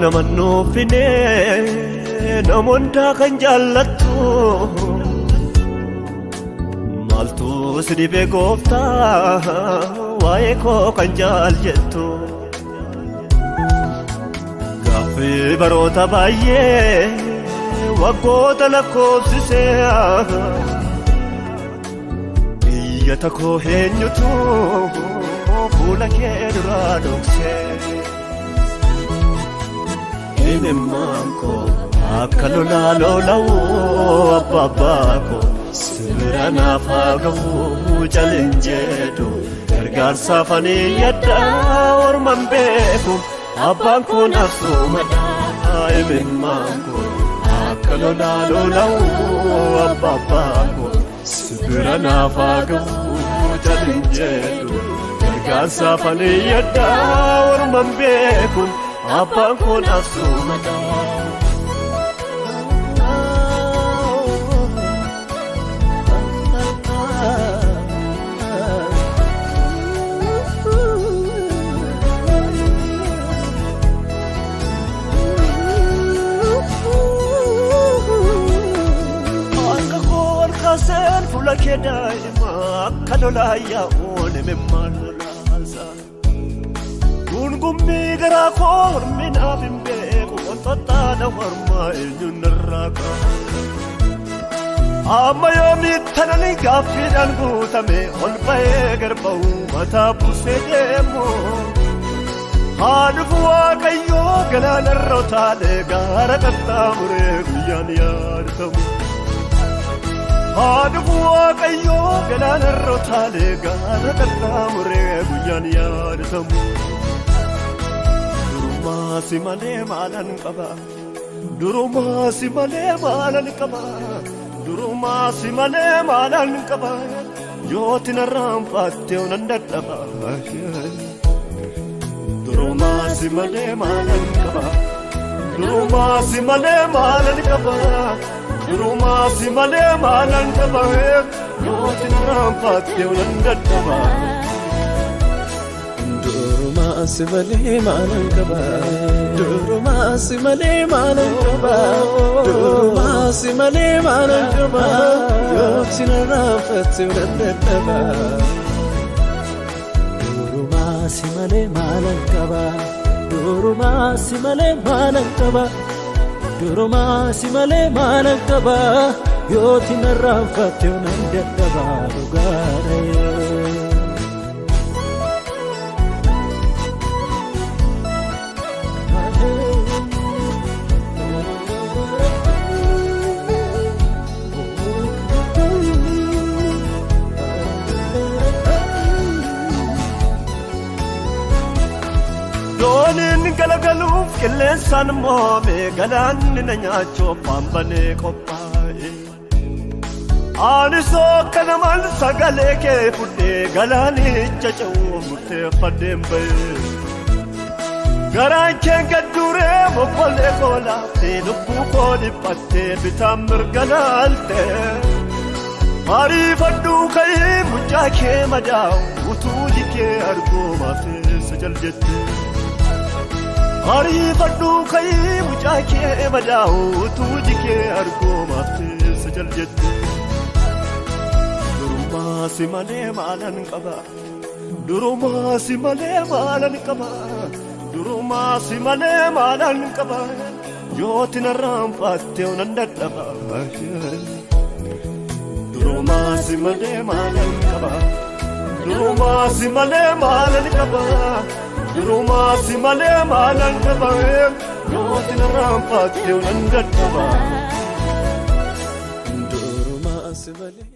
Nama nuufine namoota kan jaallattu maaltu si dhibee gooftaa waa'ee koo kan jaal jettu. Gaaffii baroota baay'ee waggoota lakkoofsisee iyyata koo eenyutu fuula kee duraa dhoksee. Imimmaan koo akka lolaa lola'u abbaa abbaa koo sibira naaf haa ga'u jaleen jedhu gargaarsaaf ani yadda orman beeku abbaan koo naaf sumadha. Imimmaan koo akka lolaa lola'u abbaa abbaa koo sibira naaf haa ga'u jaleen jedhu gargaarsaaf ani yadda orman beeku abbaan koo naaf sumadha. Harka koo ol kaaseen fuula kee daa'ima akka lolaa yaa'uun imimmaan lolaasa. Gungummii garaa koo hormi naaf hin beeku wantoota hormaa eenyuun narraa kaasa. Amma yoomitti gaaffiidhaan guutame ol ba'ee garba'u mataa buusee deemu. Haa dhufu Waaqayyoo galaanarra utaalee gaara qaxxaamuree guyyaan yaadatamu. Haa dhufu Waaqayyoo galaanarra utaalee gaara qaxxaamuree guyyaan yaadatamu. Durumaa si malee maalan qaba? Durumaa si malee maalan qaba? Durumaa si malee maalan qaba? Yooti narraan faattee nan dadhaba. Durumaa si malee maalan qaba? Durumaa si malee maalan qaba? Durumaa si malee maalan qaba? Yooti narraan faattee nan dadhaba. Durumaa si malee maalan qaba? Durumaa si malee maalan qaba? Durumaa si malee maalan qaba? Yooti narraan faattee nan dadhaba. Durumaa si malee maalan qaba? Durumaa si malee maalan qaba? Durumaa si malee maalan qaba? Yooti narraan faattee nan dadhaba dhugaadha. Dooniin galagaluuf qilleensaan moome galaanni na nyaachuuf hambanee qophaa'e. Anis akka namaan sagalee kee fudhee galaanicha ce'uu murteeffadheen ba'e. Garaan kee gadduuree bokkollee koo laaftee lubbuu koo dhiphattee bitaan mirga laaltee. Ariifadhuu ka'ii mucaa kee madaa'u utuu jikee arguu maafteessa jal jette. Ariifadhuu ka'ii mucaa kee madaa'u utuu jikee arguu maafteessa jal jette. Durumaa si malee maalan qaba? Durumaa si malee maalan qaba? Durumaa si malee maalan qaba? Yooti narraan faattee nan dadhaba. Durumaa si malee maalan qaba? Durumaa si malee maalan qaba? Durumaa si malee maalan qaba? Yooti narraan faattee nan dadhaba. Durumaa si malee.